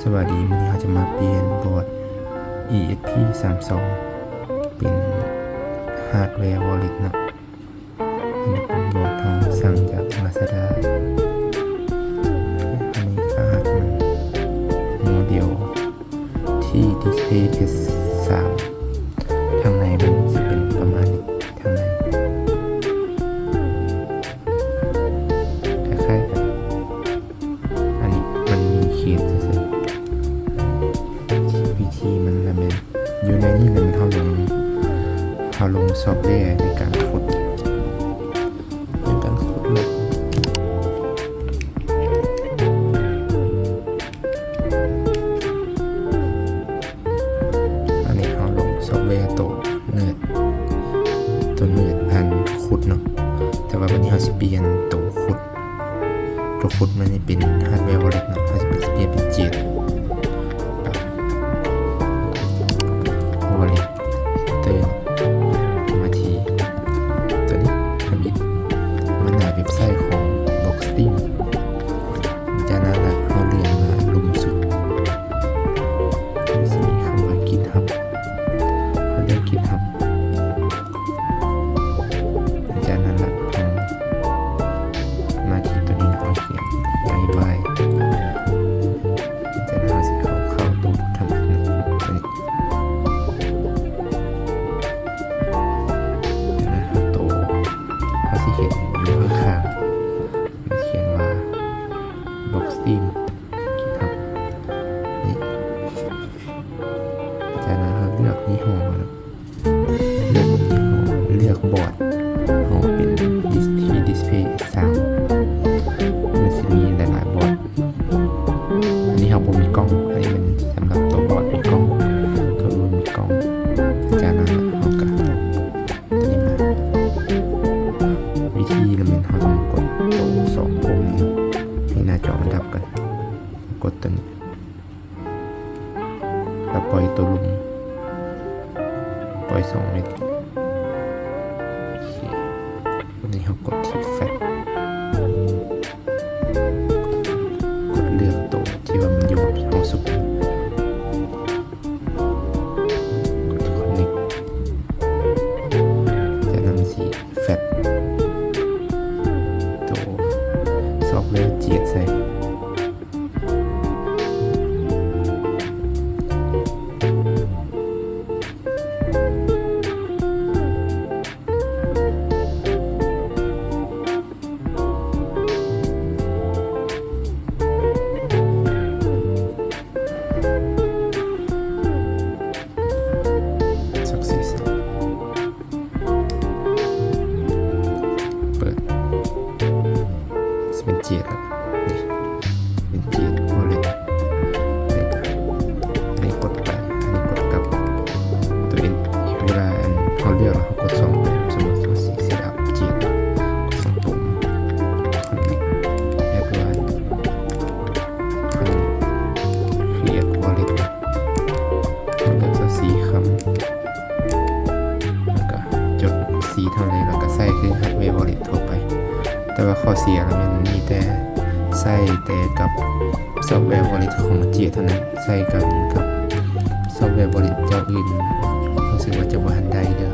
ສະບາຍດີ, ມື້ນີ້ເຮົາຈະມາປ່ຽນບອດ ອີເອັສພີສາມສອງ ເປັນຮາດແວວອລເລັດເນາະ. ອັນນີ້ເປັນບອດເຮົາສັ່ງຈາກລາຊາດ້າ. ອັນນີ້ລະຫັດມັນໂມເດວ ທີ ດິສເພລເອັສສາມ. ທາງໃນມັນຊິເປັນປະມານນີ້, ທາງໃນຄ້າຍໆກັນ. ອັນນີ້ມັນມີເຄສຊື່ໆ. ວິທີມັນລະແມ່ນຢູ່ໃນນີ້ລະແມ່ນເຮົາລົງ, ເຮົາລົງຊອບແວໃນການຂຸດ, ໃນການຂຸດເນາະ. ອັນນີ້ເຮົາລົງຊອບແວໂຕເນີດ, ໂຕເນີດອັນຂຸດເນາະ, ແຕ່ວ່າບັດນີ້ເຮົາຊິປ່ຽນໂຕຂຸດ. ໂຕຂຸດມັນນີ້ເປັນຮາດແວວອລເລັດເນາະ, ເຮົາຊິປ່ຽນເປັນເຈດ ວອລເລັດ ເຕີມ ມາທີ່ໂຕນີ້ທຳອິດ, ມາໜ້າເວັບໄຊຂອງ Blockstream. ຈາກນັ້ນລະເຮົາເລື່ອນມາລຸ່ມສຸດ, ມັນຊິມີຄຳວ່າ GitHub. ເຮົາເລືອກ GitHub. ຈາກນັ້ນລະເຮົາມາທີ່ໂຕນີ້ ເຮົາຂຽນ ໄອວາຍ. ຈາກນັ້ນເຮົາຊິເຂົ້າ ເຂົ້າໂຕທຳອິດເນາະ, ໂຕນີ້ ໂຕເຮົາຊິເຫັນຢູ່ຂ້າງໆ ມັນຂຽນວ່າ Blockstream GitHub ນີ້. ຈາກນັ້ນເຮົາເລືອກຍີ່ຫໍ້ເນາະ, ເລືອກຍີ່ຫໍ້, ເລືອກບອດເຮົາເປັນ ດິສ ທີ ດິສເພລສາມ. ມັນຊິມີຫຼາຍໆບອດ. ອັນນີ້ເຮົາບໍ່ມີກ້ອງ, ອັນນີ້ແມ່ນສຳລັບໂຕບອດມີກ້ອງ, ໂຕອື່ນມີກ້ອງ. ຈາກນັ້ນເຮົາກະ ຕົວນີ້ມາ. ວິທີລະແມ່ນເຮົາຕ້ອງກົດໂຕສອງປຸ່ມນີ້ໃຫ້ໜ້າຈໍມັນດັບກ່ອນ, ກົດຕົວນີ້ ແລ້ວປ່ອຍໂຕລຸ່ມ, ປ່ອຍສອງເມັດ. ໂອເຄ, ນີ້ເຮົາກົດທີ່ Flat, ກົດເລືອກໂຕທີ່ວ່າມັນຢູ່ຫ້ອງສຸດ. ກົດ Connect, ຈາກນັ້ນຊິ Flat ໂຕຊອບແວເຈັດໃສ່. Success. ເປີດ. ຊິເປັນເຈັດລະ. ນີ້ ເປັນເຈັດ Wallet. ນີ້ກະ ອັນນີ້ກົດໄປ, ອັນນີ້ກົດກັບ. ໂຕເອງ ເວລາອັນເຮົາເລືອກລະ ເຮົາກົດສອງປຸ່ມ, ສົມມຸດເຮົາຊິ Setup ເຈັດ ກົດສອງປຸ່ມ, Connect, Add Wallet, Connect, Create Wallet. ເລືອກເອົາສີ່ຄຳ ແລ້ວກະຈົດ C ເທົ່າໃດ ແລ້ວກະໃຊ້ຄື Hardware Wallet ທົ່ວໄປ. ແຕ່ວ່າຂໍ້ເສຍລະແມ່ນມີແຕ່ໃຊ້ແຕ່ກັບ Software Wallet ຂອງ Jade ເທົ່ານັ້ນ, ໃຊ້ກັນກັບ Software Wallet ເຈົ້າອື່ນ ຮູ້ສຶກວ່າຈະບໍ່ທັນໄດ້ເດີ້.